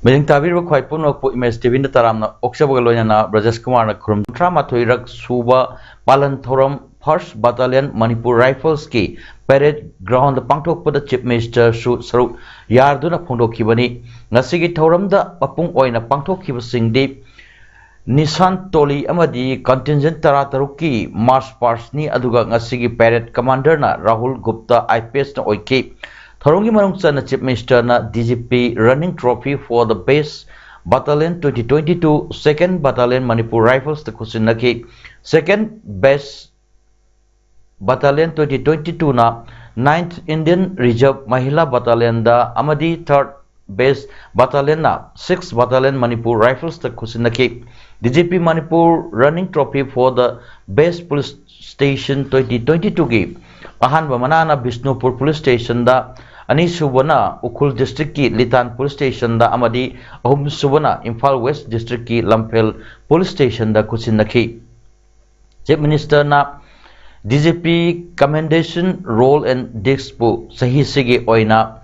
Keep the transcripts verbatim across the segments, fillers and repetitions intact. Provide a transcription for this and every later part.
ꯃꯤꯠꯌꯦꯡ ꯇꯥꯕꯤꯔꯤꯕ ꯈ꯭ꯋꯥꯏ ꯄꯨꯝꯅꯃꯛꯄꯨ ꯏꯃꯦꯖ ꯇꯤ ꯚꯤꯅ ꯇꯔꯥꯝꯅ ꯑꯣꯛꯆꯕꯒ ꯂꯣꯏꯅꯅ ꯕ꯭ꯔꯖꯦꯁ ꯀꯨꯃꯥꯔꯅ ꯈꯨꯔꯨꯝ꯫ ꯀꯨꯟꯊ꯭ꯔꯥ ꯃꯥꯊꯣꯏꯔꯛ ꯁꯨꯕ ꯄꯥꯂꯟ ꯊꯧꯔꯝ First Battalion Manipur Riflesꯀꯤ parade groundꯗ ꯄꯥꯡꯊꯣꯛꯄꯗ Chief Ministerꯁꯨ ꯁꯔꯨꯛ ꯌꯥꯗꯨꯅ ꯐꯣꯡꯗꯣꯛꯈꯤꯕꯅꯤ꯫ ꯉꯁꯤꯒꯤ ꯊꯧꯔꯝꯗ ꯃꯄꯨꯡ ꯑꯣꯏꯅ ꯄꯥꯡꯊꯣꯛꯈꯤꯕꯁꯤꯡꯗꯤ ꯅꯤꯁꯥꯟ ꯇꯣꯂꯤ ꯑꯃꯗꯤ contingent ꯇꯔꯥꯇꯔꯨꯛꯀꯤ march pastꯅꯤ, ꯑꯗꯨꯒ ꯉꯁꯤꯒꯤ parade commanderꯅ Rahul Gupta I P ꯑꯦꯁꯅ ꯑꯣꯏꯈꯤ꯫ ꯊꯧꯔꯝꯒꯤ ꯃꯅꯨꯡ ꯆꯟꯅ Chief Ministerꯅ D G P Running Trophy for the Best Battalion twenty twenty-two, Second Battalion Manipur Riflesꯇ ꯈꯨꯠꯁꯤꯟꯅꯈꯤ꯫ Second Best Battalion twenty twenty-twoꯅ Ninth Indian Reserve Mahila Battalionꯗ ꯑꯃꯗꯤ Third Best Battalionꯅ Sixth Battalion Manipur Riflesꯇ ꯈꯨꯠꯁꯤꯟꯅꯈꯤ꯫ D G P Manipur Running Trophy for the Best Police Station twenty twenty-twoꯒꯤ ꯑꯍꯥꯟꯕ ꯃꯅꯥꯅ Bishnupur Police Stationꯗ, ꯑꯅꯤꯁꯨꯕꯅ Ukhrul Districtꯀꯤ ꯂꯤꯇꯥꯟ Police Stationꯗ ꯑꯃꯗꯤ ꯑꯍꯨꯝꯁꯨꯕꯅ Imphal West Districtꯀꯤ ꯂꯝꯐꯦꯜ Police Stationꯗ ꯈꯨꯠꯁꯤꯟꯅꯈꯤ꯫ Chief Ministerꯅ D G P Commendation Roll and Discpꯨ ꯆꯍꯤꯁꯤꯒꯤ ꯑꯣꯏꯅ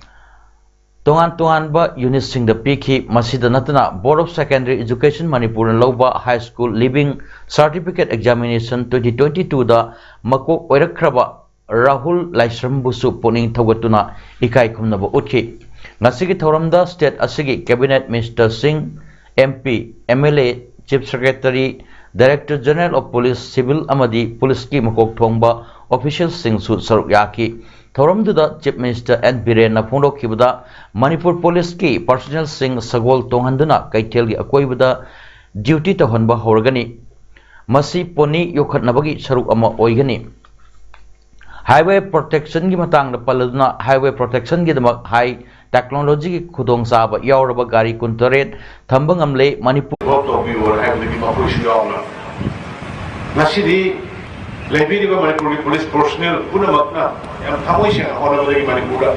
ꯇꯣꯉꯥꯟ ꯇꯣꯉꯥꯟꯕ unitꯁꯤꯡꯗ ꯄꯤꯈꯤ꯫ ꯃꯁꯤꯗ ꯅꯠꯇꯅ Board of Secondary Education ꯃꯅꯤꯄꯨꯔꯅ ꯂꯧꯕ High School Leaving Certificate Examination twenty twenty-twoꯗ ꯃꯀꯣꯛ ꯑꯣꯏꯔꯛꯈ꯭ꯔꯕ ꯔꯥꯍꯨꯜ ꯂꯥꯏꯁ꯭ꯔꯝꯕꯨꯁꯨ ꯄꯨꯛꯅꯤꯡ ꯊꯧꯒꯠꯇꯨꯅ ꯏꯀꯥꯏ ꯈꯨꯝꯅꯕ ꯎꯠꯈꯤ꯫ ꯉꯁꯤꯒꯤ ꯊꯧꯔꯝꯗ state ꯑꯁꯤꯒꯤ Cabinet Ministerꯁꯤꯡ, M P, M L A, Chief Secretary, Director General of Police, Civil ꯑꯃꯗꯤ Policeꯀꯤ ꯃꯀꯣꯛ ꯊꯣꯡꯕ officialꯁꯤꯡꯁꯨ ꯁꯔꯨꯛ ꯌꯥꯈꯤ꯫ ꯊꯧꯔꯝꯗꯨꯗ Chief Minister N Birenꯅ ꯐꯣꯡꯗꯣꯛꯈꯤꯕꯗ, ꯃꯅꯤꯄꯨꯔ Policeꯀꯤ personnelꯁꯤꯡ ꯁꯒꯣꯜ ꯇꯣꯡꯍꯟꯗꯨꯅ ꯀꯩꯊꯦꯜꯒꯤ ꯑꯀꯣꯏꯕꯗ duty ꯇꯧꯍꯟꯕ ꯍꯧꯔꯒꯅꯤ꯫ ꯃꯁꯤ ꯄꯣꯅꯤ ꯌꯣꯛꯈꯠꯅꯕꯒꯤ ꯁꯔꯨꯛ ꯑꯃ ꯑꯣꯏꯒꯅꯤ꯫ Highway protectionꯒꯤ ꯃꯇꯥꯡꯗ ꯄꯜꯂꯗꯨꯅ, highway protectionꯒꯤꯗꯃꯛ high ꯇꯦꯛꯅꯣꯂꯣꯖꯤꯒꯤ ꯈꯨꯗꯣꯡꯆꯥꯕ ꯌꯥꯎꯔꯕ ꯒꯥꯔꯤ ꯀꯨꯟꯇꯔꯦꯠ ꯊꯝꯕ ꯉꯝꯂꯦ꯫ ꯃꯅꯤꯄꯨꯔ ꯊꯕꯛ ꯇꯧꯕꯤꯌꯣ ꯍꯥꯏꯕꯗꯒꯤ ꯃꯈꯣꯏꯁꯨ ꯌꯥꯎꯅ ꯉꯁꯤꯗꯤ ꯂꯩꯕꯤꯔꯤꯕ ꯃꯅꯤꯄꯨꯔꯒꯤ ꯄꯨꯂꯤꯁ ꯄꯔꯁꯣꯅꯦꯜ ꯄꯨꯝꯅꯃꯛꯅ ꯌꯥꯝ ꯊꯃꯣꯏ ꯁꯦꯡꯅ ꯍꯣꯠꯅꯕꯗꯒꯤ ꯃꯅꯤꯄꯨꯔꯗ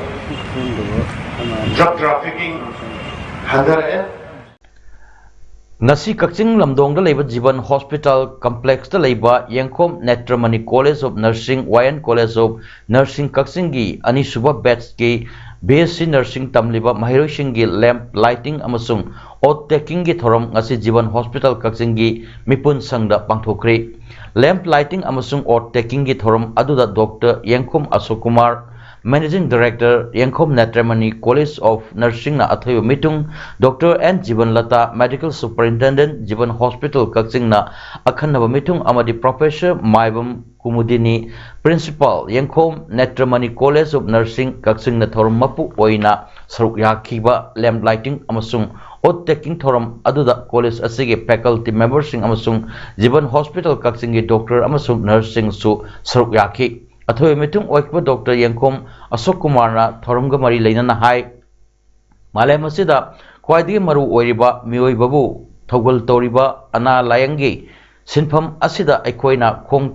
ꯗ꯭ꯔꯒ ꯇ꯭ꯔꯥꯐꯤꯀꯤꯡ ꯍꯟꯊꯔꯛꯑꯦ꯫ ꯉꯁꯤ ꯀꯛꯆꯤꯡ ꯂꯝꯗꯣꯡꯗ ꯂꯩꯕ ꯖꯤꯕꯟ ꯍꯣꯁꯄꯤꯇꯥꯜ ꯀꯝꯄ꯭ꯂꯦꯛꯁꯇ ꯂꯩꯕ Yengkhom Netramani college of nursing, Wayen college of nursing ꯀꯛꯆꯤꯡꯒꯤ ꯑꯅꯤꯁꯨꯕ ꯕꯦꯠꯁꯀꯤ ꯕꯤ ꯑꯦꯁ ꯁꯤ ꯅꯔꯁꯤꯡ ꯇꯝꯂꯤꯕ ꯃꯍꯩꯔꯣꯏꯁꯤꯡꯒꯤ ꯂꯦꯝꯞ ꯂꯥꯏꯇꯤꯡ ꯑꯃꯁꯨꯡ ꯑꯣꯠ ꯇꯦꯀꯤꯡꯒꯤ ꯊꯧꯔꯝ ꯉꯁꯤ ꯖꯤꯕꯟ ꯍꯣꯁꯄꯤꯇꯥꯜ ꯀꯛꯆꯤꯡꯒꯤ ꯃꯤꯄꯨꯟ ꯁꯪꯗ ꯄꯥꯡꯊꯣꯛꯈ꯭ꯔꯦ꯫ ꯂꯦꯝꯞ ꯂꯥꯏꯇꯤꯡ ꯑꯃꯁꯨꯡ ꯑꯣꯠ ꯇꯦꯀꯤꯡꯒꯤ ꯊꯧꯔꯝ ꯑꯗꯨꯗ ꯗꯣꯛꯇꯔ ꯌꯦꯡꯈꯣꯝ ꯑꯁꯣꯛ ꯀꯨꯃꯥꯔ, ꯃꯦꯅꯦꯖꯤꯡ ꯗꯥꯏꯔꯦꯛꯇꯔ, ꯌꯦꯡꯈꯣꯝ ꯅꯦꯇ꯭ꯔꯃꯅꯤ ꯀꯣꯂꯦꯖ ꯑꯣꯐ ꯅꯔꯁꯤꯡꯅ ꯑꯊꯣꯏꯕ ꯃꯤꯊꯨꯡ, doctor N Jibanlata, medical superintendent, Jiban hospital ꯀꯛꯆꯤꯡꯅ ꯑꯈꯟꯅꯕ ꯃꯤꯊꯨꯡ ꯑꯃꯗꯤ ꯄ꯭ꯔꯣꯐꯦꯁꯔ ꯃꯥꯏꯕꯝ ꯀꯨꯃꯨꯗꯤꯅꯤ, ꯄ꯭ꯔꯤꯟꯁꯤꯄꯥꯜ, ꯌꯦꯡꯈꯣꯝ ꯅꯦꯇ꯭ꯔꯃꯅꯤ ꯀꯣꯂꯦꯖ ꯑꯣꯐ ꯅꯔꯁꯤꯡ ꯀꯛꯆꯤꯡꯅ ꯊꯧꯔꯝ ꯃꯄꯨ ꯑꯣꯏꯅ ꯁꯔꯨꯛ ꯌꯥꯈꯤꯕ ꯂꯦꯝꯞ ꯂꯥꯏꯇꯤꯡ ꯑꯃꯁꯨꯡ ꯑꯣꯠ ꯇꯦꯀꯤꯡ ꯊꯧꯔꯝ ꯑꯗꯨꯗ ꯀꯣꯂꯦꯖ ꯑꯁꯤꯒꯤ ꯐꯦꯀꯜꯇꯤ ꯃꯦꯝꯕꯔꯁꯤꯡ ꯑꯃꯁꯨꯡ ꯖꯤꯕꯟ ꯍꯣꯁꯄꯤꯇꯥꯜ ꯀꯛꯆꯤꯡꯒꯤ ꯗꯣꯛꯇꯔ ꯑꯃꯁꯨꯡ ꯅꯔꯁꯁꯤꯡꯁꯨ ꯁꯔꯨꯛ ꯌꯥꯈꯤ꯫ ꯑꯊꯣꯏꯕ ꯃꯤꯊꯨꯡ ꯑꯣꯏꯈꯤꯕ ꯗꯣꯛꯇꯔ ꯌꯦꯡꯈꯣꯝ ꯑꯁꯣꯛ ꯀꯨꯃꯥꯔꯅ ꯊꯧꯔꯝꯒ ꯃꯔꯤ ꯂꯩꯅꯅ ꯍꯥꯏ, ꯃꯥꯂꯦꯝ ꯑꯁꯤꯗ ꯈ꯭ꯋꯥꯏꯗꯒꯤ ꯃꯔꯨ ꯑꯣꯏꯔꯤꯕ ꯃꯤꯑꯣꯏꯕꯕꯨ ꯊꯧꯒꯜ ꯇꯧꯔꯤꯕ ꯑꯅꯥ ꯂꯥꯌꯦꯡꯒꯤ ꯁꯤꯟꯐꯝ ꯑꯁꯤꯗ ꯑꯩꯈꯣꯏꯅ ꯈꯣꯡ